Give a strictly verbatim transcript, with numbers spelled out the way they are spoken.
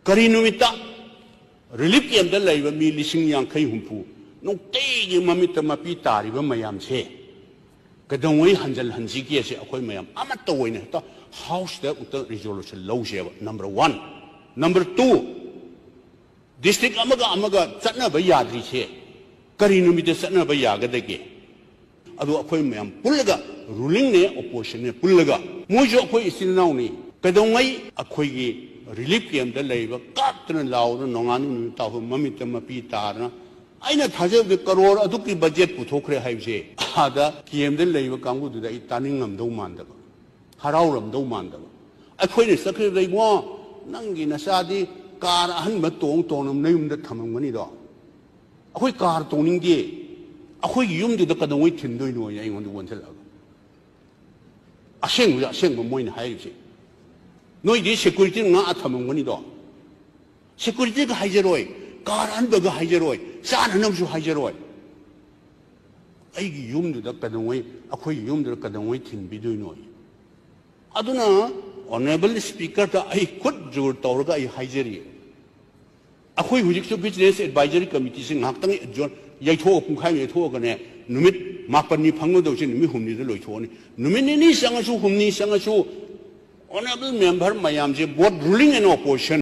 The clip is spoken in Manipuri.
ꯀꯔꯤ ꯅꯨꯃꯤꯠꯇ ꯔꯤꯂꯤꯐ ꯀꯦꯝꯞꯇ ꯂꯩꯕ ꯃꯤ ꯂꯤꯁꯤꯡ ꯌꯥꯡꯈꯩ ꯍꯨꯝꯐꯨ ꯅꯨꯡꯇꯤꯒꯤ ꯃꯃꯤꯠꯇ ꯃꯄꯤ ꯇꯥꯔꯤꯕ ꯃꯌꯥꯝꯁꯦ ꯀꯩꯗꯧꯉꯩ ꯍꯟꯖꯤꯜꯍꯟꯁꯤꯒꯦꯁꯦ ꯑꯩꯈꯣꯏ ꯃꯌꯥꯝ ꯑꯃꯠꯇ ꯑꯣꯏꯅ ꯍꯦꯛꯇ ꯍꯥꯎꯁꯇ ꯑꯃꯨꯛꯇ ꯔꯤꯖꯣꯂꯨꯁꯟ ꯂꯧꯁꯦꯕ, number one. Number two, district ꯑꯃꯒ ꯑꯃꯒ ꯆꯠꯅꯕ ꯌꯥꯗ꯭ꯔꯤꯁꯦ ꯀꯔꯤ ꯅꯨꯃꯤꯠꯇ ꯆꯠꯅꯕ ꯌꯥꯒꯗꯒꯦ? ꯑꯗꯣ ꯑꯩꯈꯣꯏ ꯃꯌꯥꯝ ꯄꯨꯜꯂꯒ, ꯔꯨꯂꯤꯡꯅꯦ ꯑꯣꯄꯣꯖꯤꯁꯟꯅꯦ ꯄꯨꯜꯂꯒ, ꯃꯣꯏꯁꯨ ꯑꯩꯈꯣꯏ ꯏꯆꯤꯜ ꯏꯅꯥꯎꯅꯤ, ꯀꯩꯗꯧꯉꯩ ꯑꯩꯈꯣꯏꯒꯤ ꯔꯤꯂꯤꯐ ꯀꯦꯝꯞꯇ ꯂꯩꯕ ꯀꯥꯞꯇꯅ ꯂꯥꯎꯗꯅ ꯅꯣꯡꯉꯥꯟꯕ ꯅꯨꯃꯤꯠ ꯇꯥꯕ ꯃꯃꯤꯠꯇ ꯃꯄꯤ ꯇꯥꯗꯅ, ꯑꯩꯅ ꯊꯥꯖꯕꯗꯤ ꯀꯔꯣꯔ ꯑꯗꯨꯛꯀꯤ ꯕꯖꯦꯠ ꯄꯨꯊꯣꯛꯈ꯭ꯔꯦ ꯍꯥꯏꯕꯁꯦ ꯑꯥꯗ ꯀꯦꯝꯞꯇ ꯂꯩꯕ ꯀꯥꯡꯕꯨꯗꯨꯗ ꯑꯩ ꯇꯥꯅꯤꯡꯉꯝꯗꯧ ꯃꯥꯟꯗꯕ, ꯍꯔꯥꯎꯔꯝꯗꯧ ꯃꯥꯟꯗꯕ꯫ ꯑꯩꯈꯣꯏꯅ ꯆꯠꯈꯤꯕꯗ, "ꯏꯕꯨꯡꯉꯣ, ꯅꯪꯒꯤ ꯅꯆꯥꯗꯤ ꯀꯥꯔ ꯑꯍꯟꯕ ꯇꯣꯡ ꯇꯣꯡꯅ ꯅꯌꯨꯝꯗ ꯊꯝꯃꯝꯒꯅꯤꯗꯣ, ꯑꯩꯈꯣꯏ ꯀꯥꯔ ꯇꯣꯡꯅꯤꯡꯗꯦ, ꯑꯩꯈꯣꯏꯒꯤ ꯌꯨꯝꯗꯨꯗ ꯀꯩꯗꯧꯉꯩ ꯊꯤꯟꯗꯣꯏꯅꯣ?" ꯑꯩꯉꯣꯟꯗ ꯑꯣꯟꯁꯤꯜꯂꯛꯑꯒ꯫ ꯑꯁꯦꯡꯕꯁꯦ ꯑꯁꯦꯡꯕ ꯃꯣꯏꯅ ꯍꯥꯏꯔꯤꯁꯦ꯫ "ꯅꯣꯏꯗꯤ ꯁꯦꯀ꯭ꯌꯨꯔꯤꯇꯤꯅ ꯉꯥꯛꯑ ꯊꯝꯃꯝꯒꯅꯤꯗꯣ, ꯁꯦꯀ꯭ꯌꯨꯔꯤꯇꯤꯒ ꯍꯥꯏꯖꯔꯣꯏ, ꯀꯥꯔ ꯑꯍꯟꯕꯒ ꯍꯥꯏꯖꯔꯣꯏ, ꯆꯥꯅꯅꯕꯁꯨ ꯍꯥꯏꯖꯔꯣꯏ꯫ ꯑꯩꯒꯤ ꯌꯨꯝꯗꯨꯗ ꯀꯩꯗꯧꯉꯩ, ꯑꯩꯈꯣꯏꯒꯤ ꯌꯨꯝꯗꯨꯗ ꯀꯩꯗꯧꯉꯩ ꯊꯤꯟꯕꯤꯗꯣꯏꯅꯣ?" ꯑꯗꯨꯅ ꯑꯣꯅꯔꯦꯕꯜ ꯁ꯭ꯄꯤꯀꯔꯗ ꯑꯩ ꯈꯨꯠ ꯖꯣꯔ ꯇꯧꯔꯒ ꯑꯩ ꯍꯥꯏꯖꯔꯤ, ꯑꯩꯈꯣꯏ ꯍꯧꯖꯤꯛꯁꯨ ꯕꯤꯖꯤꯅꯦꯁ ꯑꯦꯗꯚꯥꯏꯖꯔꯤ ꯀꯃꯤꯇꯤꯁꯤ ꯉꯥꯏꯍꯥꯛꯇꯪ ꯑꯦꯗꯖꯣꯔꯟ ꯌꯩꯊꯣꯛꯑ, ꯄꯨꯡꯈꯥꯏ ꯑꯃ ꯌꯩꯊꯣꯛꯑꯒꯅꯦ, ꯅꯨꯃꯤꯠ ꯃꯥꯄꯟꯅꯤ ꯐꯪꯒꯗꯧꯁꯦ ꯅꯨꯃꯤꯠ ꯍꯨꯝꯅꯤꯗ ꯂꯣꯏꯊꯣꯛꯑꯅꯤ꯫ ꯅꯨꯃꯤꯠ ꯅꯤꯅꯤ ꯆꯪꯉꯁꯨ, ꯍꯨꯝꯅꯤ ꯆꯪꯉꯁꯨ, ꯑꯣꯅꯔꯦꯕꯜ ꯃꯦꯝꯕꯔ ꯃꯌꯥꯝꯁꯦ, both ruling and opposition,